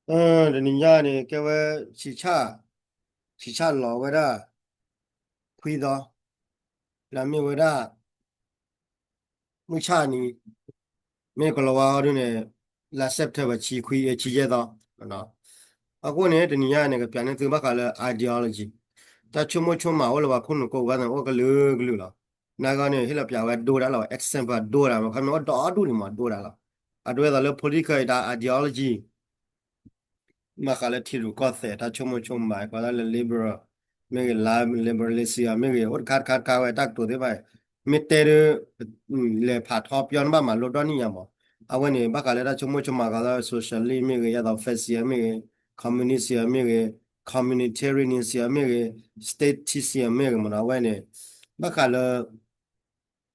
အၢ တနံၤညါန့ၣ် ကဲဝဲ ဆံးဆၣ် ဆံးဆၣ်လီၤဝဲဒၣ် ခွံသီ လၢမ့ၢ်ဝဲဒၣ် မုၢ်ဆၣ်နံၤ မ့ၢ်ကလီၤဝါအီၤဒုန့ၣ် လါ September ဆံခွံ ဆံယဲၢ်သီ အဃိန့ၣ် တနံၤညါန့ၣ် ကပျးန့ၢ်သုဘၣ်ဃးလၢ ideology တၢ်ဆိကမိၣ်ဆိကမးအိၣ်လၢပှၤခိၣ်နူာ်ကိးဂၤသ့ၣ် အိၣ်ကလုာ်ကလုာ်လီၤ. နာ်က့န့ၣ် ဟ့ၣ်လီၤပျးဝဲဒိဒၣ်လီၤ example ဒိဒၣ် ခီမ့ၢ်အိၣ်ဒီဒူၣ်န့ၣ်မးဒိဒၣ်လီၤ. အဒိဒ်သိးလၢ political အံၤတၢ် ideology ဘၣ်ဃးလၢထံရူၢ်ကီၢ်သဲးတၢ်ဆိကမိၣ်ဆိကမး ကိးဒၣ်လၢ liberal မ့ၢ်ဂ့ၤ လၢ liberalism မ့ၢ်ဂ့ၤ အိၣ်တခါတခါတခါဝဲတၢ်ကတိၤသ့ၣ်တဖၣ် မ့ၢ်တဲဒုး လဲၤဖးထီပယီန့ၣ်ဘၣ်မၤလိဒီနံၣ်ညါမး အဝဲန့ၣ် ဘၣ်ဃးလၢတၢ်ဆိကမိၣ်ဆိကမးကိးဒၣ် socialist မ့ၢ်ဂ့ၤ ယဲသိး fascism မ့ၢ်ဂ့ၤ communism မ့ၢ်ဂ့ၤ communitarianism မ့ၢ်ဂ့ၤ statism မ့ၢ်ဂ့ၤမးနီၤ အဝဲန့ၣ် ဘၣ်ဃးလၢ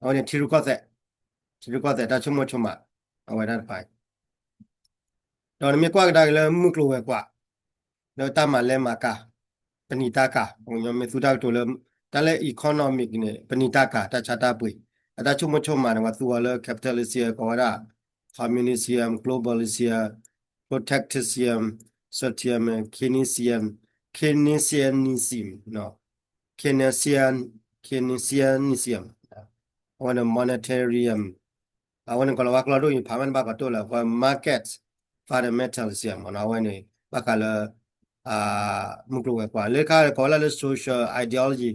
အဝဲန့ၣ် ထံရူၢ်ကီၢ်သဲး ထံရူၢ်ကီၢ်သဲးတၢ်ဆိကမိၣ်ဆိကမး အဝဲဒၣ်တဖၣ် ဒီးနမ့ၢ်ကွၢ်ကဒါက့ၤလၢမုၢ်ကျိၤဝဲၤကွာ် လၢတၢ်မၤလဲၤမၤကၤ ပနံာ်တၢ်ကၤ ပှၤကညီမ့ၢ်သူတၢ်ကတိၤလၢ တၢ်လၢ economic န့ၣ် ပနံာ်တၢ်ကၤ တၢ်ဆါတၢ်ပှ့ၤ အတၢ်ဆိကမိၣ်ဆိကမးန့ၣ် ပှၤသူအီၤလၢ capitalism ကိးဝဲဒၣ် communism, globalism, protectionism, socialism, Keynesian, Keynesianism, Keynesian, Keynesianism အဝဲန့ၣ် monetarian အဝဲန့ၣ် ကီၤလၤဝါကျိာ်ဒိၣ်အံၤ ဖးမ့ၢ်တဘၣ်ကီးတိၢ်လၢ ပှၤ market fundamentalism မ့ၢ်နီၤ အဝဲန့ၣ် ဘၣ်ဃးလၢ မုၢ်ကျိၤဝဲၤကွာ် လၢခါကိးဝဲဒၣ်လၢ social ideology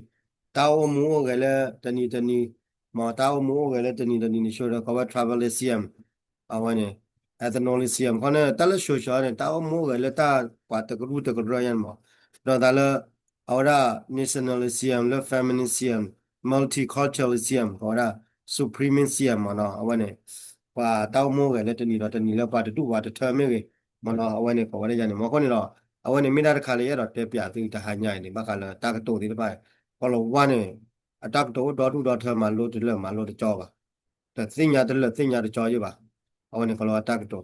တၢ်အိၣ်မူအိၣ်ဂဲၤလၢတနံၤတနံၤ မ့ၢ်တၢ်အိၣ်မူအိၣ်ဂဲၤလၢတနံၤတနံၤန့ၣ် ဆိဒီးကိးဝဲ tribalism အဝဲန့ၣ် ethnicism ခီန့ၣ် တၢ်လၢ social န့ၣ် တၢ်အိၣ်မူအိၣ်ဂဲၤလၢတၢ်ပှၤတကရူၢ်တကရၢယဲၢ်န့ၣ်မး ဒီးသးလၢ အဝဲဒၣ် nationalism လၢ feminism, multiculturalism ကိးဝဲဒၣ် supremacism မ့ၢ်နီၤ အဝဲန့ၣ် ပှၤတၢ်အိၣ်မူအိၣ်ဂဲၤလၢတနံၤဒီးတနံၤလၢပှၤတဒူၣ်ပှၤတထၢမ့ၢ်ဂ့ၤ မ့ၢ်နီၤ အဝဲန့ၣ်ကိးဝဲဒၣ်ယၤန့ၣ် မ့ၢ်အဃိန့ၣ်ဒီး အဝဲန့ၣ်မ့ၢ်ဒၣ်တခါလၢယအဲၣ်ဒိးတဲပျးသုတဟါညါအံၤန့ၣ် ဘၣ်ဃးလၢတၢ်ကတိၤသ့ၣ်တဖၣ် ကီၤလၤဝါန့ၣ် အတၢ်ကတိၤအိၣ်ဒီဒူၣ်ဒီထၢမၤလိတလၢာ်မၤလိတကၠီဘၣ် တသ့ၣ်ညါတလၢာ်သ့ၣ်ညါတကၠီယဲၢ်ဘၣ် အဝဲန့ၣ်ကီၤလၤဝါတၢ်ကတိၤ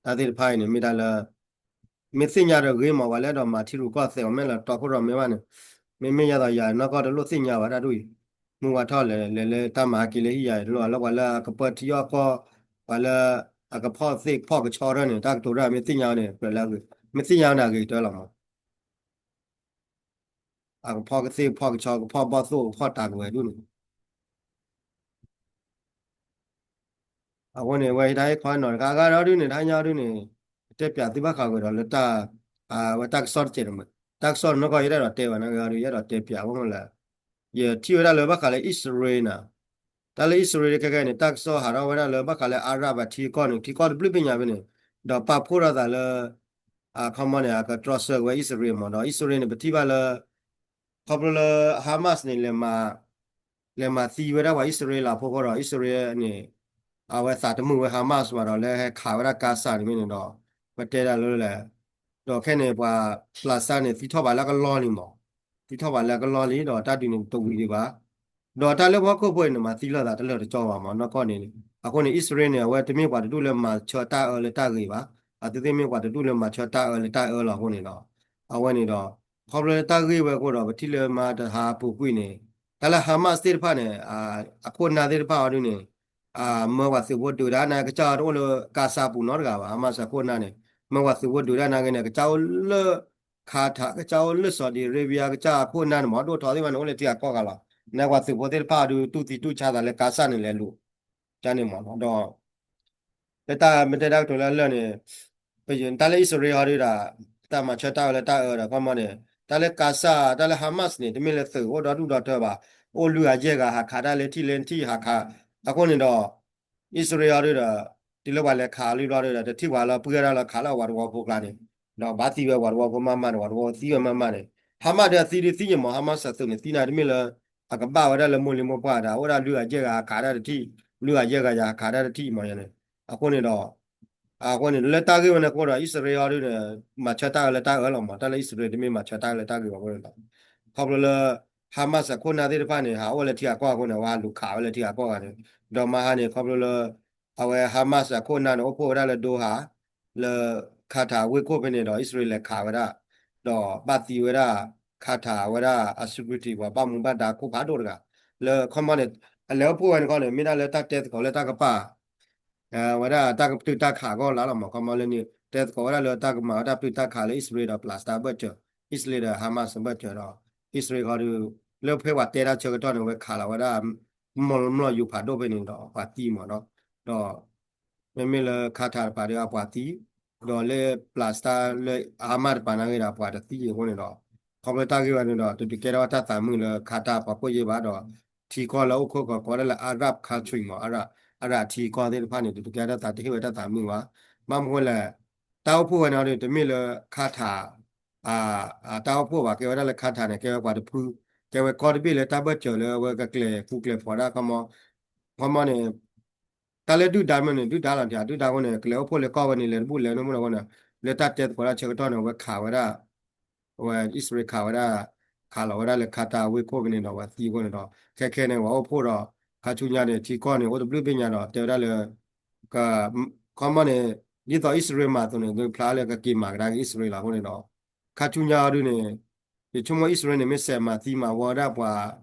တၢ်သ့ၣ်တဖၣ်အံၤန့ၣ် မ့ၢ်တၢ်လၢ မ့ၢ်သ့ၣ်ညါဒီးဂ့ၤမး ပှၤလၢအဲၣ်ဒိးမၤထံရူၢ်ကီၢ်သဲးအီၤမ့ၢ်လၢတီခိၣ်ရိၣ်မဲဘၣ်န့ၣ် မ့မ့ၢ်ယဲသိးယၤနီၢ်ကီၢ်တလိၣ်သ့ၣ်ညါဘၣ်တၢ်ဒ်အံၤ မုၢ်ဝါထီၣ်လဲၤလဲၤလၢတၢ်မၤဟးက့ၤလၢဟံၣ်ယၤ တလိၣ်လၢပှၤလၢအကပၢထံအီၣ်ကီၢ် ပှၤလၢအကဖီၣ်သ့ၣ်ကဖီၣ်ကဆီထီၣ်န့ၣ် တၢ်ကတိၤတၢ်မ့ၢ်သ့ၣ်ညါန့ၣ် ကြၢးလၢအဂ့ၤ မ့ၢ်သ့ၣ်ညါန့ၣ်အဂ့ၤကတၢၢ်လီၤမး အကဖီၣ်ကသ့ၣ်ကဖီၣ်ကဆီ ကဖီၣ်ဘီၣ်သိၣ်ကဖီၣ်တၢ်ကဝဲၤဒူၣ်န့ၣ် အဃိန့ၣ် ဝဲဟံးတၢ်ဟ့ၣ်ခီနီၤတခါအဂၤဒီးဒုးန့ၣ် တဟါညါဒုးန့ၣ် တဲပျးသုဘၣ်ဃးဝဲဒီးလၢတၢ် ဝဲတၢ်ကစီၣ်တစဲးတမုာ် တၢ်ကစီၣ်နီၢ်ကီၢ်ယဲဒၣ်ဒီးတဲဘၣ်န့ၣ်ဂ့ၤဒီး ယအဲၣ်ဒိးတဲပျးဝဲမ့ၢ်လၢ ယထံၣ်ဝဲဒၣ်လၢဘၣ်ဃးလၢအံၣ်စရ့လးန့ၣ် တၢ်လၢအံၣ်စရ့လးခဲကဲန့ၣ် တၢ်ကစီၣ်ဟးထီၣ်ဝဲဒၣ်လၢဘၣ်ဃးလၢအၤရၣ်ဘၣ်ထံကီၢ်န့ၣ် ထံကီၢ်တဘျုးဘ့ၣ်ညါဖဲန့ၣ် ဒီးပာ်ဖှိၣ်ထီၣ်သးလၢ အခီမီန့ၣ် အကတြီဆၢက့ၤဝဲအံၣ်စရ့လးမး ဒီးအံၣ်စရ့လးန့ၣ် ပထံၣ်ဘၣ်လၢ ခီဖျိလၢ Hamas န့ၣ် လဲၤမၤသံဝဲဒၣ်ပှၤအံၣ်စရ့လးဖိဃီဒီး အံၣ်စရ့လးန့ၣ် အဝဲသးတမုာ်ဝဲ Hamas ဘၣ်ဒီးလၢဟဲခးဝဲဒၣ် Gaza န့ၣ်မ့ၢ်န့ၣ်ဒီး ပတဲဒၣ်လၢလဲၣ် ဒီးခဲန့ၣ် ပှၤ Palestine န့ၣ် သံထီၣ်ဘၣ်လၢကလီလံမး သံထီၣ်ဘၣ်လၢကလီလံ ဒီးတၢ်ဒုးန့ၣ်တဝံၤဒံးဘၣ် ဒီးတၢ်လၢပှၤဟီၣ်ခိၣ်ဖိအံၤန့ၣ် မၤသံလိာ်သးတလၢာ်တကၠီဘၣ်မး နီၢ်ကီၢ်န့ၣ် အဃိန့ၣ် အံၣ်စရ့လးန့ၣ် အဝဲတမ့ၢ်ပှၤတဒူၣ်လၢမၤဆၢတၢ်အၢလၢတၢ်ဂ့ၤဘၣ် အသုသ့ၣ်မ့ၢ်ပှၤတဒူၣ်လၢမၤဆၢတၢ်အၢလၢတၢ်အၢလီၤအဃိန့ၣ်ဒီး အဝဲန့ၣ်ဒီး ခီဖျိလၢတၢ်ဂ့ၢ်ဝဲအဃိဒီး ပထံၣ်လၢမၤတဟါပူၤကွံာ်န့ၣ် တၢ်လၢ Hamas သ့ၣ်တဖၣ်န့ၣ် အခိၣ်အနၢ်သ့ၣ်တဖၣ်အီၤဒုးန့ၣ် မၢပှၤသုးဖိဒုးတၢ်နာ်ကစၢ်တအိၣ်လၢ Gaza ပူၤနီတဂၤဘၣ် Hamas အခိၣ်အနၢ်န့ၣ် မၢပှၤသုးဖိဒုးတၢ်နာ်က့န့ၣ် ကစၢ်အိၣ်လၢ Qatar ကစၢ်အိၣ်လၢ Saudi Arabia ကစၢ်အခိၣ်အနၢ်န့ၣ်မး ဒိၣ်ထီသ့ၣ်တဖၣ်န့ၣ် အိၣ်လၢထံဂၤကီၢ်ဂၤလီၤ နာ်ပှၤသုးဖိသ့ၣ်တဖၣ်အီၤဒုး တူၢ်သံတူၢ်ဆါသးလၢ Gaza န့ၣ်လဲၤလူၤ ကန့ၣ်မးနီၤ ဒီး လၢတၢ်မ့ၢ်တဲတၢ်ကတိၤလၢအလၢာ်န့ၣ် တၢ်လၢအံၣ်စရ့လးဟီဒုးဒီး တၢ်မၤဆၢတၢ်အၢလၢတၢ်အၢဒီး ခီမီန့ၣ် တၢ်လၢ Gaza တၢ်လၢ Hamas န့ၣ် တမ့ၢ်လၢသုးအိၣ်ဒီဒူၣ်ဒီထၢဘၣ် အိၣ်လွံၢ်ဂၤယဲၢ်ဂၤဟးခးတၢ်လၢထံၣ်လၢထံၣ် ဟးခး အဃိန့ၣ်ဒီး အံၣ်စရ့လးဟီဒုးဒီး တုၤလၢပှၤလဲၤခးလံဘျီဒုးဒီး တထံၣ်ပှၤလၢပှဲၤဒၣ်လၢခးလၢအဝၤတဝီဖိကျါန့ၣ် ဒီးဘၣ်သံဝဲဝၤတဝီဖိမးမးန့ၣ် ဝၤတဝီသံဝဲမးမးန့ၣ် Hamas ဒုးအသံဒုးသံယဲၢ်မး Hamas အသုးန့ၣ် သံနၤတမ့ၢ်လၢ အကဘၣ်ဝဲဒၣ်လၢမိၢ်လံၤမိၢ်ပှၢ်ဒီး အိၣ်ဒၣ်လွံၢ်ဂၤယဲၢ်ဂၤဟးခးတၢ်တထံၣ် လွံၢ်ဂၤယဲၢ်ဂၤယၤဟးခးတၢ်တထံၣ်မးန့ၣ် အဃိန့ၣ်ဒီး အဃိန့ၣ် လၢတၢ်ဂ့ၢ်ဝဲန့ၣ်အဃိဒီး အံၣ်စရ့လးဟီဒုးန့ၣ် မၤဆၢတၢ်အၢလၢတၢ်အၢလီၤမး တၢ်လၢအံၣ်စရ့လးတမ့ၢ်မၤဆၢတၢ်အၢလၢတၢ်ဂ့ၤဘၣ်အဃိန့ၣ်ဒီး ခီဖျိလၢ Hamas အခိၣ်အနၢ်သ့ၣ်တဖၣ်န့ၣ် ဟးအိၣ်လၢထံဂၤကီၢ်ဂၤအဃိန့ၣ် အဝဲဟးလူၤခးဝဲလၢထံဂၤကီၢ်ဂၤန့ၣ် ဒီးမဟါန့ၣ် ခီဖျိလၢ အဝဲ Hamas အခိၣ်အနၢ်န့ၣ် အိၣ်ဖှိၣ်ဝဲဒၣ်လၢ Doha လၢ Qatar ဝ့ၢ်ခိၣ်ဖဲန့ၣ်ဒီး အံၣ်စရ့လးလဲၤခးဝဲဒၣ် ဒီးဘၣ်သံဝဲဒၣ် Qatar ဝဲဒၣ်အ security ပှၤဘၣ်မူဘၣ်ဒါခိၣ်ဖးဒိၣ်တဂၤ လၢခီမီန့ၣ် အလဲၤအိၣ်ဖှိၣ်ဝဲန့ၣ်ခီန့ၣ် မ့ၢ်ဒၣ်လၢတၢ်တဲသကိးလၢတၢ်ကပၤ ဝဲဒၣ်တၢ်ကပတုာ်တၢ်ခးအဂီၢ်လၢ်လီၤမး ခီမီလၢန့ၣ် တဲသကိးဝဲဒၣ်လၢတၢ်ကမၤဝဲတၢ်ပျုၢ်တၢ်ခးလၢအံၣ်စရ့လးဒီး Palestine ဘၢၣ်စၢၤ, အံၣ်စရ့လးဒီး Hamas ဘၢၣ်စၢၤဒီး အံၣ်စရ့လးဃီဒီး လၢဖဲပှၤတဲတၢ်ဆၢကတီၢ်န့ၣ် ဝဲခးလီၤဝဲဒၣ် မီၢ်လီၤယူၤဖးဒိၣ်ဖဲန့ၣ်ဒီး ပှၤသံမးနီၤ, ဒီး မ့မ့ၢ်လၢ Qatar တပၤဒီးအပှၤသံ, ဒီးလၢ Palestine လၢ Hamas တပၤနာ်က့ဒီး အပှၤတသံအဃိန့ၣ်ဒီး ခီဖျိတၢ်ဂ့ၢ်ဝဲန့ၣ်ဒီး တဒုးကဲထီၣ်တၢ်သးမုာ်လၢ Qatar ပှၤခိၣ်ယ့ၢ်ဘၣ်ဒီး ထံကီၢ်လၢအိၣ်ခိးကီးကိးဝဲဒၣ်လၢ Arab country မး Arab ထံကီၢ်သ့ၣ်တဖၣ်န့ၣ် တဒုးကဲထီၣ်တၢ်သး တဟ့ၣ်ဝဲတၢ်သးမုာ်ဘၣ်. ဘၣ်မနုၤဃိလဲၣ် တၢ်အိၣ်ဖှိၣ်ဝဲန့ၣ်ဒီး တမ့ၢ်လၢ Qatar တၢ်အိၣ်ဖှိၣ်ဘၣ်, ကဲဝဲဒၣ်လၢ Qatar န့ၣ် ကဲဝဲပှၤတဖု, ကဲဝဲကီၢ်တဘ့ၣ်လၢတၢ်ဘၢၣ်စၢၤလၢအဝဲကကျဲၤဃူကျဲၤဖိးဒၣ်ခီမီ, ခီမီန့ၣ် တၢ်လၢဒုၣ်ဒါမ့ၢ်န့ၣ် ဒုၣ်ဒါလီၤ, ဒုၣ်ဒါအဃိန့ၣ် ကလဲၤအိၣ်ဖှိၣ်လၢကီၢ်ဝဲန့ၣ် လဲၤတဘူၣ်လဲၤတမုာ်လီၤအဃိန့ၣ် လၢတၢ်တဲသကိးတၢ်ဆၢကတီၢ်န့ၣ် အဝဲခးဝဲဒၣ် အဝဲအံၣ်စရ့လးခးဝဲဒၣ်, ခးလီၤဝဲဒၣ်လၢ Qatar ဝ့ၢ်ခိၣ်ကန့ၣ်ဒီး အဝဲသံအဃိန့ၣ်ဒီး ခဲခဲန့ၣ် ပှၤအိၣ်ဖှိၣ်ဒီး ခါဆူညါန့ၣ် ထံကီၢ်န့ၣ် အိၣ်တဘျုးဘ့ၣ်ညါဒီး တဲဝဲဒၣ်လၢ ခီမီန့ၣ် ဒ်သိးအံၣ်စရ့လးမၤအသိးန့ၣ် ဒုးဖျါလၢကက့ၤမၤကဒါက့ၤအံၣ်စရ့လးလီၤအဃိန့ၣ်ဒီး ခါဆူညါအီၤဒုန့ၣ် ယဆိကမိၣ်အံၣ်စရ့လးန့ၣ် မ့ၢ်စဲးမၤသံမၤဝီဝဲဒၣ်ပှၤ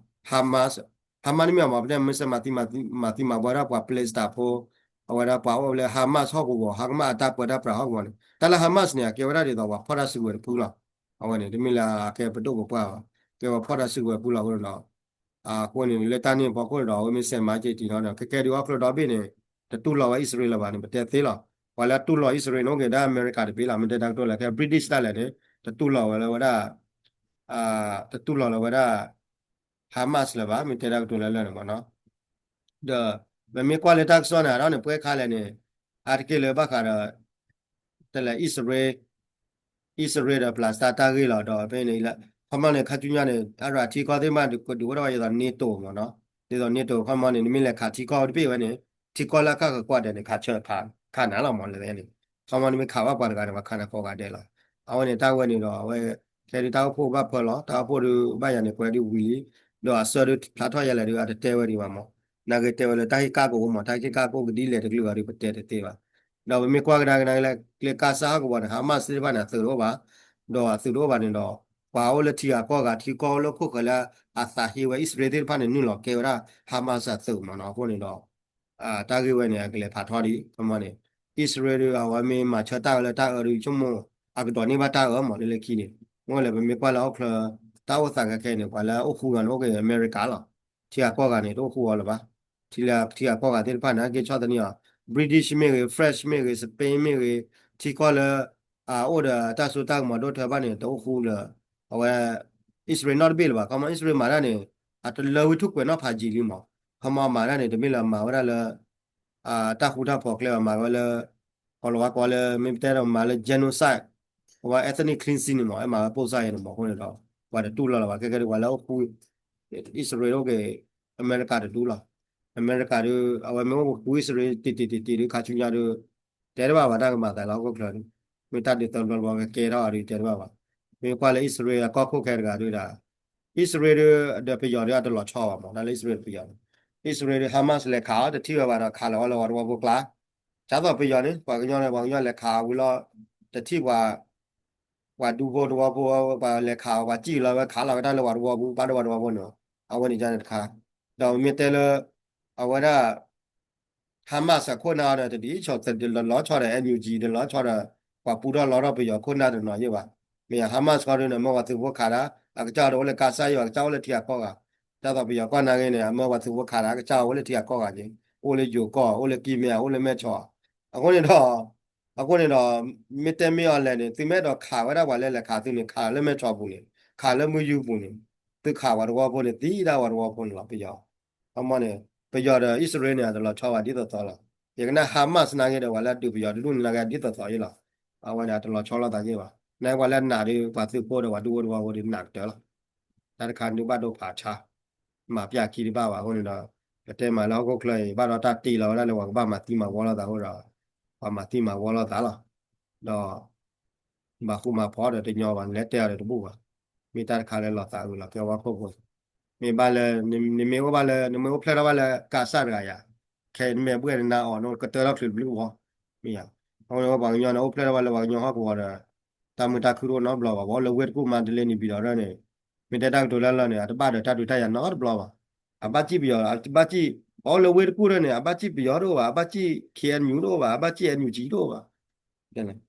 Hamas, Hamas န့ၣ်မ့ၢ်အမၤ ပတဲမ့ၢ်စဲးမၤသံ မၤသံမၤဝီဝဲဒၣ်ပှၤ Palestine ဖိ, အဝဲဒၣ်ပှၤအိၣ်လၢ Hamas ဟီၣ်ကဝီၤ ဟါကမၣ်အတၢ်ပၢတၢ်ပြးဟီၣ်ကဝီၤန့ၣ် တၢ်လၢ Hamas န့ၣ် အကဲဝဲဒၣ်ဒ်သိးပှၤဖီၣ်တၢ်စုကဝဲၤတဖုလီၤ. အဝဲန့ၣ်တမ့ၢ်လၢအကဲပဒိၣ်ပပှၢ်ဘၣ်, ကဲပှၤဖီၣ်တၢ်စုကဝဲၤတဖုလီၤအဃိန့ၣ်ဒီး အဃိန့ၣ် လၢတၢ်န့ၣ်အဖီခိၣ်န့ၣ်ဒီး အဝဲမ့ၢ်စဲးမၤက့ၤတံၢ်နီၤဒီး ခဲခဲဒုးအီၣ်ချၢဒီဘ့ၣ်န့ၣ် တတူၢ်လိာ်ဝဲအံၣ်စရ့လးလၢၤဘၣ်န့ၣ် ပတဲသ့လီၤ. ပှၤလၢအတူၢ်လိာ်အံၣ်စရ့လးန့ၣ် အိၣ်က့ၤဒၣ်အမဲရကၤတဘ့ၣ်လီၤ. မ့ၢ်တဲတၢ်ကတိၤလၢခဲ British တၢ်လဲၣ်န့ၣ် တတူၢ်လိာ်ဝဲလၢဝဲဒၣ် တတူၢ်လိာ်လၢၤဝဲဒၣ် Hamas လၢၤဘၣ် မ့ၢ်တဲတၢ်ကတိၤလၢလၢာ်န့ၣ်မ့ၢ်နီၤ. ဒီး ပမ့ၢ်ကွၢ်လၢတၢ်ကစီၣ်န့ၣ် အဒီးန့ၣ် ပှဲၤခါလဲၣ်န့ၣ် အါတက့ၢ်လၢဘၣ်ဃးဒီး တလဲၤအံၣ်စရ့လး အံၣ်စရ့လးဒီး Palestine တၢ်ဂ့ၢ်လီၤ. ဒီးဖဲန့ၣ် ခီမီန့ၣ် ခါဆူညါန့ၣ် အရၤထံကီၢ်သ့ၣ်တဖၣ် ကဒုးအိၣ်ထီၣ်ဝဲဒ်သိး NATO မ့ၢ်နီၤ, ဒ်သိး NATO ခီမီန့ၣ် နမ့ၢ်လဲၤခးထံကီၢ်တဘ့ၣ်ဝဲန့ၣ် ထံကီၢ်လၢအကၢ်ကကွၢ်ဒဲးန့ၣ် ခးဆၢခးနၤလီၤမ့ၢ်လဲၣ်န့ၣ်, ခီမီနမ့ၢ်ခးဘၣ်ပှၤတဂၤန့ၣ် ပှၤခးနၤကိးဂၤဒဲးလီၤ. အဝဲန့ၣ်တၢ်ဝဲန့ၣ်ဒီး အဝဲ ခဲဒုးတၢ်အိၣ်ဖှိၣ်ဘၣ်ဖၢလီၤ, တၢ်အိၣ်ဖှိၣ်ဒုးဘၣ်ယၤန့ၣ် ကွဲးဒုးဝံၤလံ, ဒီးအဆၢဒုးဖျါထီၣ်ယၤလဲၣ်ဒုး အတတဲဝဲဒံးဘၣ်မ့ၢ်, နာ်က့တဲဝဲလၢတၢ်ဟ့ၣ်ကၣ်ကအိၣ်မ့ၢ် တၢ်ဟ့ၣ်ကၣ်ကအိၣ်ကဒ်လဲၣ်တကလုာ်အီၤဒုး ပတဲတသ့ဘၣ်. ဒီးပမ့ၢ်ကွၢ်ကဒါကဒါလၢ ကျဲကါစၢ်ဟီၣ်ကဝီၤန့ၣ် Hamas သ့ၣ်တဖၣ်န့ၣ် အသုးတအိၣ်ဘၣ်, ဒီးအသုးတအိၣ်ဘၣ်န့ၣ်ဒီး ပှၤအိၣ်လၢထံဂၤကီၢ်ဂၤ ထံကီၢ်လၢခိၣ်ဃၢၤလၢ အသးဟ့ဝဲအံၣ်စရ့လးသ့ၣ်တဖၣ်န့ၣ် နုာ်လီၤကဲဝဲဒၣ် Hamas အသုးမ့ၢ်နီၤ. အဃိန့ၣ်ဒီး တၢ်ဂ့ၢ်ဝဲန့ၣ် အကလဲၤဖးထီဒံး ခီမီန့ၣ် အံၣ်စရ့လးဒုး အဝဲမ့ၢ်မၤဆၢတၢ်အၢလၢတၢ်အၢဒုး ဆိကမိၣ် အကဒိးန့ၢ်ဘၣ်တၢ်အၢမ့ၢ်လၢလၢခံန့ၣ်, မ့ၢ်လၢပမ့ၢ်ကွၢ်လၢဟီၣ်ချၢ တၢ်အိၣ်သးခဲခဲအံၤန့ၣ် ပှၤလၢအအိၣ်ဃူဂၤန့ၣ် အိၣ်က့ၤအမဲရကၤလီၤ. ထံဂၤကီၢ်ဂၤန့ၣ် တအိၣ်ဃူအီၤလၢၤဘၣ်. ထံလၢထံဂၤကီၢ်ဂၤသ့ၣ်တဖၣ်န့ၣ် အက့ၤဆီၣ်သနံးအီၤ British မ့ၢ်ဂ့ၤ French မ့ၢ်ဂ့ၤ Spain မ့ၢ်ဂ့ၤ ထံကီၢ်လၢ အအိၣ်ဒီးတၢ်စိတၢ်ကမီၤဒိၣ်ထၢဘၣ်န့ၣ် တအိၣ်ဃူလၢၤ အဝဲ အံၣ်စရ့လးနီတဘ့ၣ်လၢၤဘၣ်. ခီမီ အံၣ်စရ့လးမၤတၢ်န့ၣ် အတလၢဝံထူၣ်ကွဲးနီၣ်ဖးယံာ်လံမ့ၢ်, ခီမီမၤတၢ်န့ၣ် တမ့ၢ်လၢမၤဝဲဒၣ်လၢ တၢ်ဃူတၢ်ဖိးကျဲဘၣ် မၤဝဲလၢ ကိးလီၤဝါကိးလၢ မ့ၢ်ပတဲဒီးမၤလၢ genocide အဝဲ ethnic cleansing န့ၣ်မ့ၢ် အဲၣ်မၤဝဲပိၢ်စၢ်အံၤန့ၣ်မ့ၢ်အဃိန့ၣ်ဒီး ပှၤတတူၢ်လိာ်လၢၤဘၣ် ခဲခဲဒုး ပှၤလၢအိၣ်ဃူ အံၣ်စရ့လးအိၣ်က့ၤ အမဲရကၤတဒူလီၤ. အမဲရကၤဒုး အဝဲမ့ၢ်အိၣ်ဃူအံၣ်စရ့လးတံၢ်တံၢ်တံၢ်တံၢ်ဒုး ခါဆူညါဒုး တဲတဘၣ်ဘၣ် တၢ်ကမၤသးလၢဟီၣ်ခိၣ်ချၢဒုး မ့ၢ်တၢ်ဒုးသၢဘျီတဘျီကကဲထီၣ်အီၤဒုး တဲတဘၣ်ဘၣ်. မ့ၢ်ကွၢ်လၢအံၣ်စရ့လးအကီၢ်ခိၣ်ခဲတဂၤဒုးဒၣ် အံၣ်စရ့လးဒုး ဒီးပယီၤဒုး အတလီၤဆီဘၣ်မ့ၢ် တၢ်လၢအံၣ်စရ့လးပယီၤန့ၣ် အံၣ်စရ့လးဒုး Hamas လဲၤခးအီၤ တထံၣ်ဝဲဘၣ်ဒီးခးလီၤအီၤလၢပှၤတဝီဖိကျါ ဒ်သိးပယီၤန့ၣ် ပှၤကညီန့ၣ် ပှၤကညီလဲၤခးဝံၤလီၤ တထံၣ်ပှၤ ပှၤဒူဖိတဝီဖိ ပှၤလဲၤခးအီၤ ပှၤစံၣ်လီၤဝဲခးလီၤဝဲတၢ်လၢပှၤတဝီပူၤ ဘၣ်ဒီးပှၤတဝီဖိန့ၣ် အဝဲန့ၣ်န့ၣ်တခါ ဒီးမ့ၢ်တဲလၢ အဝဲဒၣ် Hamas အခိၣ်နၢ်အီၤဒီး တဒ်ဆီ တလီၤဆီဒီး NUG တလီၤဆီဒီး ပှၤပူထီၣ်လီထီၣ်ပယီၤခိၣ်နၢ်တနီၤယဲၢ်ဘၣ်. မ့ၢ်ယၤ Hamas ခီဒုးန့ၣ် မ့ၢ်ပှၤသုးဖိခးဒၣ် အကစၢ်ဒုးအိၣ်လၢကါစၢ်ယွၤ အကစၢ်အိၣ်လၢထံဂၤကီၢ်ဂၤ ဒ်သိးပယီၤကီၢ်နာ်က့န့ၣ် အမၢပှၤသုးဖိခးဒၣ် အကစၢ်အိၣ်လၢထံဂၤကီၢ်ဂၤက့ၤ အိၣ်လၢယိၤကီၢ် အိၣ်လၢကံၢ်မဲ အိၣ်လၢမဲၢ်ဆီး အဃိန့ၣ်ဒီး အဃိန့ၣ်ဒီး မ့ၢ်တဲမ့ၢ်အီၤလဲၣ်န့ၣ် သုမ့ၢ်အဲၣ်ဒိးခးဝဲဒၣ်ပှၤလၢလဲၤခးသုန့ၣ် ခးလၢမဲၢ်ဆီးပူၤန့ၣ် ခးလၢမုၢ်ယူပူၤန့ၣ် သုခးပှၤတဝီဖိန့ၣ် သံဒၣ်ပှၤတဝီဖိန့ၣ်လီၤ ပယီၤ. ခီမီန့ၣ် ပယီၤဒီးအံၣ်စရ့လးန့ၣ် အတလီၤဆီဘၣ်ဒ်သိးသိးလီၤ. ယကနၣ် Hamas နာ်က့ဒီး ပှၤလၢအဒုးပယီၤတဒူၣ်န့ၣ်နာ်က့ဒ်သိးသိးယဲလီၤ. အဝဲန့ၣ် အတလီၤဆီလိာ်သးယဲဘၣ်. နာ်က့ပှၤလၢအနာ်ဒုး ပှၤသုးဖိဒီးပှၤဒူဖိတဝီဖိဒုးနာ်ကတၢၢ်လီၤ. တၢ်တခါန့ၣ်ဒုးဘၣ်ဒိဖးဆါ မၤပျၢ်ခံတဘၣ်ဘၣ်အဃိန့ၣ်ဒီး ပတဲမးလၢဟီၣ်ခိၣ်ချၢအံၤ ဘၣ်ဒီးတၢ်တ့လီၤဝဲဒၣ်လၢပှၤကဘၣ်မၤသံမၤဝီလိာ်သးအဃိဒီး ပှၤမၤသံမၤဝီလိာ်သးလီၤ. ဒီး ဘၣ်ဃူမၤဖိးဒီးတညီဘၣ် နလဲၤတဲအီၤဒီးတဘူၣ်ဘၣ်. မ့ၢ်တၢ်တခါလၢလီၤသးအုးလီၤကဲဝဲခိၣ်ဖိ, မ့ၢ်ဘၣ်လၢ နမ့ၢ်အိၣ်ဘၣ်လၢ နမ့ၢ်အိၣ်ဖျဲၣ်ထီၣ်ဘၣ်လၢကးစၢ်တဂၤယၤ, ခဲအံၤနမ့ၢ်အဘှဲၣ်နနါအီၤ နကတၢၢ်ထီၣ်ချုးတဘျုးဝီ, မ့ၢ်ယၤ, အဃိန့ၣ်ပှၤကညီန့ၣ် အိၣ်ဖျဲၣ်ထီၣ်ဘၣ်လၢပှၤကညီဟီၣ်ကဝီၤဒီး တၢ်မုာ်တၢ်ခုတအိၣ်နီတဘျီဘၣ်, ပှၤအိၣ်လၢဝ့ၢ်တကူၣ်မါတလ့နံၣ်ဘံၣ်ဒီးဒၢန့ၣ်, မ့ၢ်တဲတၢ်ကတိၤလၢလၢန့ၣ် အတဘၣ်ဒီးတၢ်ဒုးတၢ်ယၤနီတဘျီဘၣ်, အဘၣ်စံၣ်ပယီၤ အဘၣ်စံၣ်, ပှၤအိၣ်လၢဝ့ၢ်တကူၣ်ဒၢန့ၣ် အဘၣ်စံၣ်ပယီၤတအိၣ်ဘၣ်, အဘၣ်စံၣ် K N U တအိၣ်ဘၣ်, အဘၣ်စံၣ် N U G တအိၣ်ဘၣ်,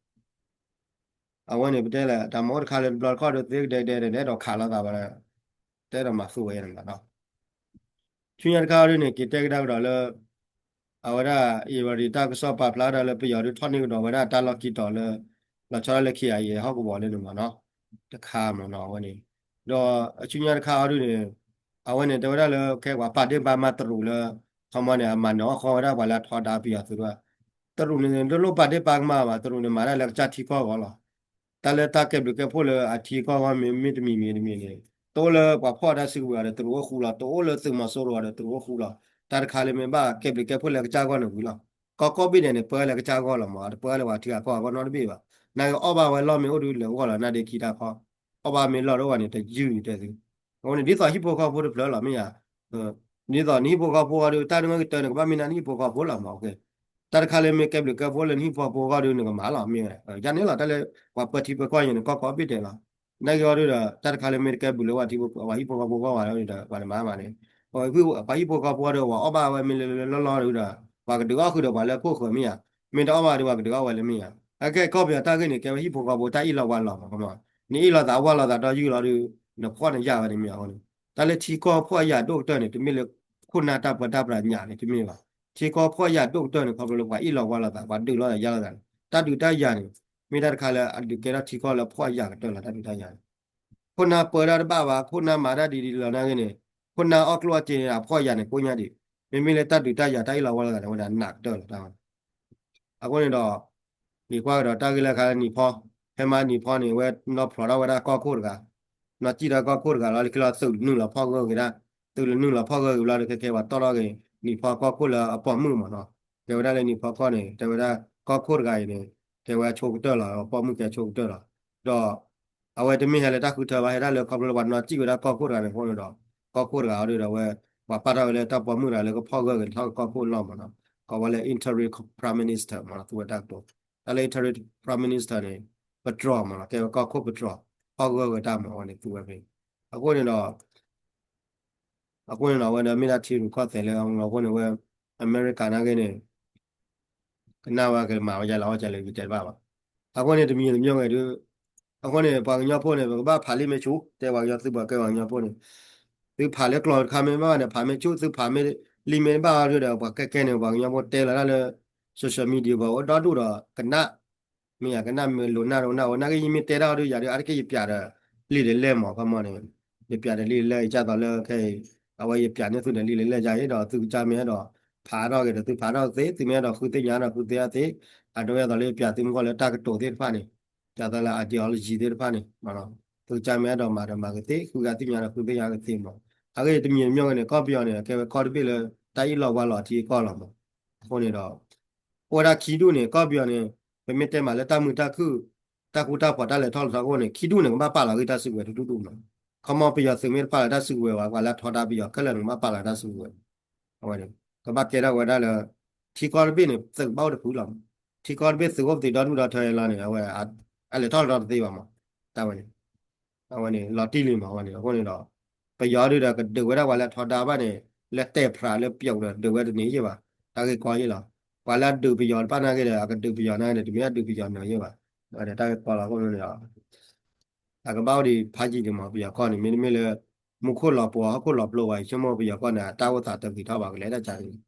အဝဲန့ၣ် ပတဲလၢ တၢ်မၤအိၣ်တခါလၢတဘျီတခီၣ်ဒီး သ့ကဒဲကဒဲန့ၣ် အဲၣ်ဒိးခးလိာ်သးဘၣ်ဒီး တအဲၣ်ဒိးမၤသူဝဲန့ၣ်ဘၣ်နီၤ. ဆူညါတခါအံၤဒ်န့ၣ် က့ၤတဲကဒါကဒီးလၢ အဝဲဒၣ် အ့ၣ်ရ့ၤတၢ်ကစီၣ်ပာ်ဖျါဒၣ်လၢပယီၤဒုးထီၣ်န့ၢ်ကဒီးဝဲဒၣ်တၢ်လီၢ်ခံတီၤလၢ လီၤဆီဒၣ်လၢ ခ့ၣ်အဲၣ်အဲၣ် ဟီၣ်ကဝီၤလၢန့ၣ်မ့ၢ်နီၤ, တခါမ့ၢ်နီၤ အဝဲန့ၣ်, ဒီးအဆူညါတခါအံၤဒ်န့ၣ် အဝဲန့ၣ် တဲဝဲဒၣ်လၢ ခဲပှၤပာ်ဒ့ၣ်ပာ်ကမၣ်တရူးလၢ ခီမီန့ၣ် အမၤနၢၤအီၣ်ဃီဝဲဒၣ်ပှၤလၢအထီဒါပယီၤသုးဒၣ်, တရူးန့ၣ် တလိၣ်ပာ်ဒ့ၣ်ပာ်ကမၣ်ဘၣ်, တရူးန့ၣ် မၤတၢ်လၢကစၢ်ထံကီၢ်အဂီၢ်လီၤ. တၢ်လၢတၢ်ကဲဘျုးကဲဖှိၣ်လၢအထံကီၢ်အဂီၢ်မ့ၢ် မ့ၢ်တမံၤမံၤတမံၤန့ၣ် တအိၣ်လၢပှၤဖီၣ်တၢ်စုကဝဲၤအီၤဒီးတရူးအိၣ်ဃူလီၤ, တအိၣ်လၢသုးမီၤစိရိၤအီၤဒီးတရူးအိၣ်ဃူလီၤ. တၢ်တခါလၢမ့ၢ်ဘၣ်ကဲဘျုးကဲဖှိၣ်လၢကစၢ်ဂီၢ်န့ၣ်ဝံၤလီၤ. ကီၢ်ကိးဘ့ၣ်ဒဲးန့ၣ် ပၢလၢကစၢ်ဂီၢ်လီၤမး, တပၢလၢပှၤထံဂၤကီၢ်ဂၤဂီၢ်နီတဘ့ၣ်ဘၣ်. နာ်က့အီၣ်ဘၣ်ဝဲလီၢ်မ့ၢ်အိၣ်ဒုးလဲၤဂီၢ်လီၤ နါဒ့ခံတၢ်ခီ, အီၣ်ဘၣ်မ့ၢ်လီၢ်ဒ်ဝဲန့ၣ် တယုၢ်တဲသု. အဃိန့ၣ် ဒ်သိးဟံၣ်ဖိဃီဖိတဖျၢၣ်လီၤ မ့ၢ်ဧါ. ဒ်သိးနဟံၣ်ဖိဃီဖိအဂီၢ်ဒုး တၢ်နမ့ၢ်ကတၢၢ်န့ၣ် ကဘၣ်မ့ၢ်နၤနဟံၣ်ဖိဃီဖိလီၤမး. တၢ်တခါလၢမ့ၢ်ကဲဘျုးကဲဖှိၣ်လၢနဟံၣ်ဖိဃီဖိအဂီၢ်ဒုး နကမၤလီၤ မ့ၢ်ဝဲ. ယန့ၣ်လီၤ တၢ်လၢပှၤပၢထံပၢကီၢ်ယဲန့ၣ် ကီၢ်ကိးဘ့ၣ်ဒဲးလီၤ. နာ်က့အီၤဒုးဒီး တၢ်တခါလၢမ့ၢ်တကဲဘျုးလၢပှၤဟံၣ်ဖိဃီဖိအဂီၢ်ဘၣ်ဒီး ပှၤတမၤမးန့ၣ်, ပှၤဟံၣ်ဖိဃီဖိအဂီၢ်ဒီး ပှၤအီၣ်ဘၣ်ဝဲမ့ၢ်လၢလၢလီၢ်လီၢ်ဒုးဒီး ပှၤကဒုးအီၣ်ဃုာ်ဒီးပှၤလၢခိၣ်ဃၢၤမ့ၢ်ဧါ, မ့ၢ်တအီၣ်ဘၣ်ဒီး ပှၤကဒုးအီၣ်ဝဲလၢမ့ၢ်ဧါ. အခဲကီၢ်ပယီၤတၢ်ဂ့ၢ်န့ၣ် ကဲဝဲဟံၣ်ဖိဃီဖိတၢ်အ့ၣ်လိာ်ဝါလိာ်မး, နအ့ၣ်လိာ်သးဝါလိာ်သးဒီးယုၢ်လီၤဒုး နဖှီၣ်နယာ်ဝဲန့ၣ်မ့ၢ်ဧါ. တၢ်လၢထံကီၢ်ဖှီၣ်ယာ်ဒိၣ်ကတၢၢ်န့ၣ် တမ့ၢ်လၢခိၣ်နၢ်တၢ်ပၢတၢ်ပြးညၣ်န့ၣ် တမ့ၢ်ဘၣ်. ထံကီၢ်ဖှီၣ်ယာ်ဒိၣ်ကတၢၢ်န့ၣ် ခီဖျိလၢပှၤအ့ၣ်လိာ်ဝါလိာ်သး ပှၤဒုးလိာ်သးယၤလိာ်သးန့ၣ် တၢ်ဒုးတၢ်ယၤန့ၣ် မ့ၢ်တၢ်တခါလၢအဒုးကဲထီၣ်ထံကီၢ်လၢဖှီၣ်ယာ်ကတၢၢ်လီၤ တၢ်ဒုးတၢ်ယၤန့ၣ်. ခိၣ်နၢ်ပၢတၢ်တဘၣ်ဘၣ်, ခိၣ်နၢ်မၤတၢ်ဒ်ဒ်လီၤနာ်က့န့ၣ်, ခိၣ်နၢ်အီၣ်ကျိၣ်အီၣ်စ့န့ၣ် အဖှီၣ်ယာ်န့ၣ် ကိညါဒံး, မ့မ့ၢ်လၢတၢ်ဒုးတၢ်ယၤတၢ်အ့ၣ်လိာ်ဝါလိာ်သးန့ၣ် အဝဲဒၣ်နးကတၢၢ်လီၤတၢ်ဝဲ အဃိန့ၣ်ဒီး ယကွၢ်ကဒီးတၢ်ဂ့ၢ်လၢခါလၢနံၤဖီ, ဖဲမဟါနံၤဖီန့ၣ် အဝဲနီၢ်ဖျိးထီၣ်ဝဲဒၣ်ကီၢ်ခိၣ်တဂၤ, နီၢ်စံၣ်ထီၣ်ကီၢ်ခိၣ်တဂၤလီၤ လၢခံလီၤသုးနုာ်လီၤဖီၣ်ဂၢၢ်က့ၤဒၣ်, သုးနုာ်လီၤဖီၣ်ဂၢၢ်က့ၤဘျီဒီး ခဲခဲပှၤတီၢ်ထီၣ်က့ၤ နံၤဖီကီၢ်ခိၣ်လၢအပိာ်မုၣ်မးနီၤ, တဲဝဲဒၣ်လၢနံၤဖီကီၢ်န့ၣ် တဲဝဲဒၣ်ကီၢ်ခိၣ်တဂၤအံၤန့ၣ် တဲဝဲအဆိကတၢၢ်လီၤ အပိာ်မုၣ်ကဲဆိကတၢၢ်လီၤ, ဒီး အဝဲတမ့ၢ်ဟဲလၢတၢ်ဃုထၢဘၣ် ဟဲဒၣ်လၢခီဖျိလၢပှၤနီၢ်စံၣ်ဝဲဒၣ်ကီၢ်ခိၣ်တဂၤန့ၣ်အဃိန့ၣ်ဒီး ကီၢ်ခိၣ်တဂၤအီၤဒုးဒီးအဝဲ ပှၤပာ်ထီၣ်ဝဲလၢတၢ်ပိာ်မုၣ်တဂၤလၢကဖီၣ်ဂၢၢ်က့ၤထီၣ်ကီၢ်ခိၣ်လီၤမးနီၤ, ကိးဝဲလၢ interim prime minister မးနီၤ သူဝဲတၢ်ကတိၤ, တၢ်လၢ interim prime minister န့ၣ် ပတြီၢ်မးနီၤ ကဲဝဲကီၢ်ခိၣ်ပတြီၢ် ဖီၣ်ဂၢၢ်ဝဲတၢ်မးဝဲန့ၣ် သူဝဲဖဲ အဃိန့ၣ်ဒီး အဃိန့ၣ်ဒီး အဝဲဒၣ်မ့ၢ်ဒၣ်ထံရူၢ်ကီၢ်သဲးလၢအဃိန့ၣ်ဝဲ အမဲရကၤနာ်က့န့ၣ် ကနၣ်ဝဲကမၤဝဲယလဲၣ်အီၣ်ကလဲၣ် ယတဲတဘၣ်ဘၣ်. အဃိန့ၣ် တမံၤတမံၤဂ့ၤဒုး အဃိန့ၣ် ပှၤကညီဖိန့ၣ် ပကဘၣ်ဖးလံာ်မ့ၢ်ဆူၣ် တဲပှၤကညီသုးပှၤကဲပှၤကညီဖိန့ၣ် သုဖးလၢကျိာ်တခါမ့ၢ်ဘၣ်န့ၣ် ဖးမ့ၢ်ဆူၣ် သုဖးမ့ၢ်လံာ်မ့ၢ်ဘၣ်အီၤဒုးဒီး ပှၤကဲကဲန့ၣ် ပှၤကညီဖိတဲလီၤတၢ်လၢ social media ပှၤအိၣ်ဒီဒူၣ်ဒီးကနၣ် မ့ၢ်ယၤကနၣ်မ့ၢ်လိာ်နၢ်တအိၣ်နၢ်အိၣ် နာ်က့ယမ့ၢ်တဲတၢ်အီၤဒုး ယၤဒုး အါတက့ၢ်ယပျးဒီး လံာ်ဒီးလဲၢ်မး ခီမီန့ၣ် ယပျးဒီးလံာ်ဒီးလဲၢ် ယကၢ်သိးလၢခဲအံၤ အဝဲယပျးန့ၢ်သုဒီးလံာ်ဒီးလဲၢ်ယါအံၤဒီး သုကစၢ်မ့ၢ်အဲၣ်ဒိး ဖးထီၣ်က့ၤဒီး သုဖးထီၣ်သ့ သုမ့ၢ်အဲၣ်ဒိးဃုသ့ၣ်ညါဒီးဃုသ့ၣ်ညါသ့ အဒိအသိးလၢယပျးသုမ့ၢ်ကွၢ်လၢတၢ်ကတိၤသ့ၣ်တဖၣ်န့ၣ် ကၢ်သိးလၢ ideology သ့ၣ်တဖၣ်န့ၣ် သုကစၢ်မ့ၢ်အဲၣ်ဒိးမၤဒီးမၤကသ့ ဃုဂၤသ့ၣ်ညါဒီးဃုသ့ၣ်ညါကသ့မး အဂ့ၢ်တမံၤတမံၤဂ့ၤန့ၣ် ကီၢ်ပယီၤန့ၣ် ကဲဝဲကီၢ်တဘ့ၣ်လၢ တၢ်အ့ၣ်လိာ်ဝါလိာ်အထံအကီၢ်လီၤမး အဃိန့ၣ်ဒီး အိၣ်ဝဲဒၣ်ခံဒူၣ်န့ၣ် ကီၢ်ပယီၤန့ၣ် ပမ့ၢ်တဲမးလၢတၢ်မုာ်တၢ်ခုၣ် တၢ်ဃူတၢ်ဖိးတၢ်လဲၤထီၣ်လဲၤထီအဃိန့ၣ် ခံဒူၣ်န့ၣ် ကဘၣ်ပာ်လီၤဂ့ၢ်တၢ်စုကဝဲၤတဒူၣ်ဒူၣ်မး ခီမီပယီၤသုးမ့ၢ်တပာ်လီၤတၢ်စုကဝဲၤဘၣ် ပှၤလၢအထီဒါပယီၤခဲလၢာ်န့ၣ် ကဘၣ်ပာ်လီၤတၢ်စုကဝဲၤ အဝဲန့ၣ် ကဘၣ်ကဲထီၣ်ဝဲဒၣ်လၢ ထံကီၢ်တဘ့ၣ်န့ၣ် သုးကဘၣ်အိၣ်တဖုလီၤမး ထံကီၢ်တဘ့ၣ်သုးအိၣ်ပသံးဒီဒူၣ်ဒီထၢလီၤန့ၣ် အဝဲ အလဲၤထီၣ်လဲၤထီတသ့ဘၣ်မး တၢ်ဝဲန့ၣ် အဝဲန့ၣ် လီၤတံၢ်လံမး အဝဲန့ၣ် အဃိန့ၣ်ဒီး ပယီၤဒုးဒီးကဒုးဝဲဒၣ်ပှၤလၢအထီဒါဘၣ်န့ၣ် လၢတဲာ်ဖြးလၢပျီဒီး ဒုးဝဲတန့ၢ်ယ့ၢ်ဘၣ် တၢ်ဂ့ၢ်ကီယ့ၢ်လီၤ. ပှၤလၢအဒုးပယီၤတဖၣ်နာ်က့ဒီး အကဒုးပယီၤနာ်က့ဒီး တမ့ၢ်အဒုးပယီၤနၢၤယ့ၢ်ဘၣ် တၢ်ဂ့ၢ်ကီလီၤ အဃိန့ၣ်ဒီး အကဘၣ်အိၣ်ဒံးဖးယံာ်ဒံးမး ပယီၤကီၢ်န့ၣ် မ့တမ့ၢ်လၢ မူခိၣ်လီၤပှီၤ ဟီၣ်ခိၣ်လီၤပျိဘၣ် ယဆိကမိၣ်ပယီၤကီၢ်န့ၣ် အတၢ်အိၣ်သးတဂ့ၤထီၣ်ဘၣ် ကလဲၤဒၣ်ကၢ်န့ၣ်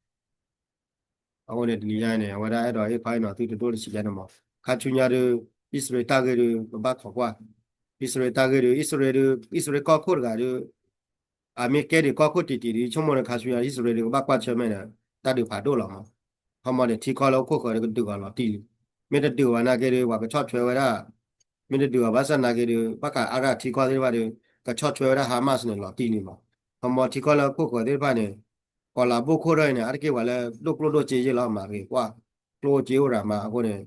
အဃိန့ၣ် တနံၤညါန့ၣ် အဝဲဒၣ်အဲၣ်ဒိးဟ့ၣ်ခီဟ့ၣ်နီၤသုတဒိၣ်တဆံးယါန့ၣ်မး, ခါဆူညါဒုး အံၣ်စရ့လးတၢ်ဂ့ၢ်ဒုး ကဘၣ်ခိးကွၢ်, အံၣ်စရ့လးတၢ်ဂ့ၢ်ဒုး အံၣ်စရ့လးဒုး အံၣ်စရ့လးကီၢ်ခိၣ်တဂၤဒုး အမ့ၢ်ကဲဒံးကီၢ်ခိၣ်တံၢ်တံၢ်ဒုး ဆိကမိၣ်ဒီးခါဆူညါ အံၣ်စရ့လးဒုး ကဘၣ်ကွၢ်ဆၢၣ်မဲာ်ဒီး တၢ်ဒုးဖးဒိၣ်လီၤမး, ခီမီန့ၣ် ထံကီၢ်လၢဟီၣ်ခိၣ်ဃၢၤဒုး ကဒုးအီၤလီၤတံၢ်လံ, မ့ၢ်တဒုးအီၤဘၣ်နာ်က့ဒုး ပှၤကဆီၣ်ထွဲဝဲဒၣ် မ့ၢ်တဒုးအီၤဘၣ်ဆၣ်နာ်က့ဒုး ဘၣ်ဃးအါဂၤထံကီၢ်သ့ၣ်တဖၣ်ဒုး ကဆီၣ်ထွဲဝဲဒၣ် Hamas န့ၣ်လီၤတံၢ်လံမး, ခီမီထံကီၢ်လၢဟီၣ်ခိၣ်ဃၢၤသ့ၣ်တဖၣ်န့ၣ် ကီၤလၤဘိၣ်ခိၣ်ထီၣ်အံၤန့ၣ် အါတက့ၢ်ပှၤလၢဒိၣ်ကျိၣ်ဒိၣ်စ့ယ့ၢ်လီၤ မၤဂ့ၤကွၢ်, ကျိၣ်စ့အိၣ်ရၤမးအဃိန့ၣ်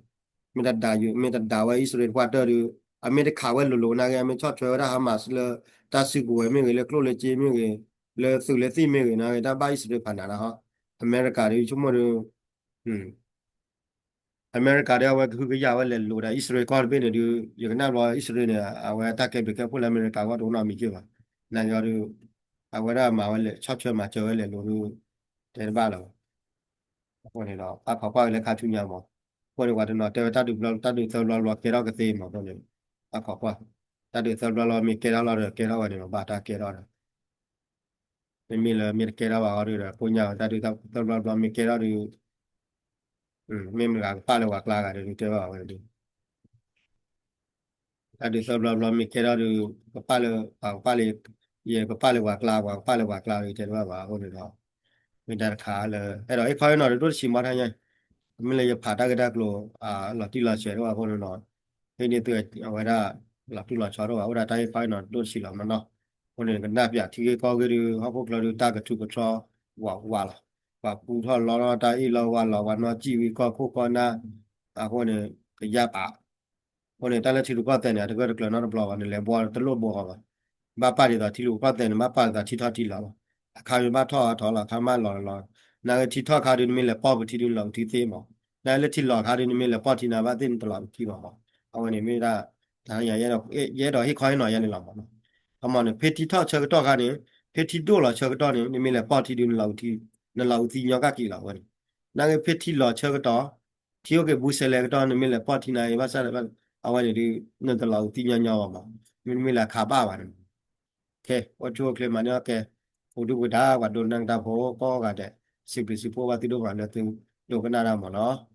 မ့ၢ်တဒုး မ့ၢ်တဒုးဝဲအံၣ်စရ့လးတဖၣ်တၢၢ်ဒုး အမ့ၢ်တခးဝဲလိၤလိၤနာ်က့ အမ့ၢ်ဆီၣ်ထွဲဝဲဒၣ် Hamas လၢ တၢ်စုကဝဲၤမ့ၢ်ဂ့ၤ လၢကျိၣ်လၢစ့မ့ၢ်ဂ့ၤ လၢသုးလၢသံၣ်မ့ၢ်ဂ့ၤနာ်က့ တၢ်ဘၣ်အံၣ်စရ့လးဖးနးဒၣ်ဟီ, အမဲရကၤဒုး ဆိကမိၣ်ဒုး အမဲရကၤဒုး အဝဲကဟုကယာ်ဝဲလဲၤလိၤဒီး အံၣ်စရ့လးကီၢ်တဘ့ၣ်န့ၣ်ဒုး ယကနၣ်ဘျီ အံၣ်စရ့လးန့ၣ် အဝဲတၢ်ကဲဘျုးကဲဖှိၣ်လၢအမဲရကၤအဂီၢ်တအိၣ်နီတမံၤက့ဘၣ်, နာ်က့အီၤဒုး အဝဲဒၣ်မၤဝဲလဲၤဆီၣ်ထွဲမၤစၢၤဝဲလဲၤလိၤဒုး တဲတဘၣ်လၢၤဘၣ်, အဃိန့ၣ်ဒီး ပာ်ဖီၣ်ကွၢ်က့ၤလၢခါဆူညါမး, အဃိန့ၣ် ပှၤတနီၤတဲဝဲတၢ်ဒုးဘျီ တၢ်ဒုးသၢဘျီဘျီကဲထီၣ်ကသ့မးအဃိန့ၣ် အခိးကွၢ်, တၢ်ဒုးသၢဘျီလီၤ မ့ၢ်ကဲထီၣ်လီၤဒီး ကဲထီၣ်ဝဲန့ၣ်လီၤ ဘၣ်တၢ်ကဲထီၣ်ဒီး မ့မ့ၢ်လၢမ့ၢ်တကဲထီၣ်ဘၣ်အီၤဒီး ကိညါဝဲ တၢ်ဒုးသၢဘျီဘျီမ့ၢ်ကဲထီၣ်ဒီး မ့ၢ်မတၤဂၤကပာ်လၢပှၤကျါဂၤဒီး တဲဘၣ်ဝဲဒၣ် တၢ်ဒုးသၢဘျီဘျီမ့ၢ်ကဲထီၣ်ဒီး ကပာ်လၢ ပှၤကပာ်လၢ ယဲၢ်ကပာ်လၢပှၤကျါ ပှၤကပာ်လၢပှၤကျါဒီး တဲတဘၣ်ဘၣ်အဃိန့ၣ်ဒီး မ့ၢ်တၢ်တခါလၢ အဲၣ်ဒိးဟ့ၣ်ခီဟ့ၣ်နီၤဒီးဒိၣ်တဆံးမီထါညါ, မ့ၢ်လၢယဖးတၢ်ဂ့ၢ်တၢ်ကျိၤ လီၤတံၢ်လီၤဆဲးတဘၣ်အဃိန့ၣ်ဒီး ဖဲန့ၣ်သုအဝဲဒၣ် လီၤတံၢ်လီၤဆဲးတဘၣ် အိၣ်ဒၣ်တၢ်ဟ့ၣ်ခီဟ့ၣ်နီၤဒိၣ်တဆံးလီၤမနီၤ, အဃိန့ၣ် ကနၣ်ပၠးထံဂ့ၢ်ကီၢ်ဂ့ၢ်ဒီး ဟီၣ်ခိၣ်ချၢဒီးတၢ်ကထုးကထီဝးဝးလီၤ, ပှၤကူထီၣ်လီထီၣ်တၢ်အ့ၣ်လိာ်ဝါလိာ် ပှၤနီၢ်ကံၣ်ဝံၤကီၢ်ခိၣ်ကီၢ်နၢ်, အဃိန့ၣ် ကယၢ်ပာ် အဃိန့ၣ် တၢ်လၢထံရူၢ်ကီၢ်သဲးန့ၣ် အတဂၢၢ်တကျၢၤနီတဘျီဘၣ် နလဲၤဘှီတလိၣ်ဘိဃီဘၣ်, ဘၣ်ပာ်ဒ်သိးထံရူၢ်ကီၢ်သဲးန့ၣ် ဘၣ်ပာ်ဒ်သိးထံထီၣ်ထံလီၤလီၤ, အခါမ့ၢ်ဘၣ်ထီၣ်အထီၣ်လီၤ အခါမ့ၢ်လီၤလီၤ, နာ်က့ထံထီၣ်ခါဒီးနမ့ၢ်လဲၤပိာ်ပထံဒီးနလီၤကထံသ့မး, နာ်က့လၢထံလီၤခါဒီးနမ့ၢ်လဲၤပိာ်ထံန့ၣ် ဘၣ်သ့ၣ်နတလီၤကထံဘၣ်မး, အဝဲန့ၣ်မ့ၢ်ဒၣ် တၢ်ယအဲၣ်ဒိးဟ့ၣ်ခီဟ့ၣ်နီၤယဲန့ၣ်လီၤမး, ခီမီန့ၣ် ဖဲထံထီၣ်ဆၢကတီၢ်ခါန့ၣ် ဖဲထံဒိၣ်လီၤဆၢကတီၢ်န့ၣ် နမ့ၢ်လဲၤပိာ်ထံဒီး နလီၤကထံညီကၣ်က့ၤလီၤဝဲန့ၣ်, နာ်က့ဖဲထံလီၤဆၢကတီၢ် ထံအိၣ်က့ၤဘူးစဲလဲကတီၢ် နမ့ၢ်လဲၤပိာ်ထံန့ၣ် ဘၣ်ဆၣ် အဝဲန့ၣ်ဒီး နတလီၤကထံညီညီဘၣ်မး, မ့မ့ၢ်လၢအခါဘၣ်ဘၣ်န့ၣ်, အိၣ်ဆူၣ်အိၣ်ချ့မၤန့ၢ်အီၣ်ကဲ, ပူၤဒုၣ်ပူၤဒါ ပှၤဒိကနၣ်တၢ်ဖိကိးဂၤဒဲး, စံးဘျုးစံးဖှိၣ်ဘၣ်သုဒိၣ်မးလၢသုဒိကနၣ်တၢ်မးနီၤ.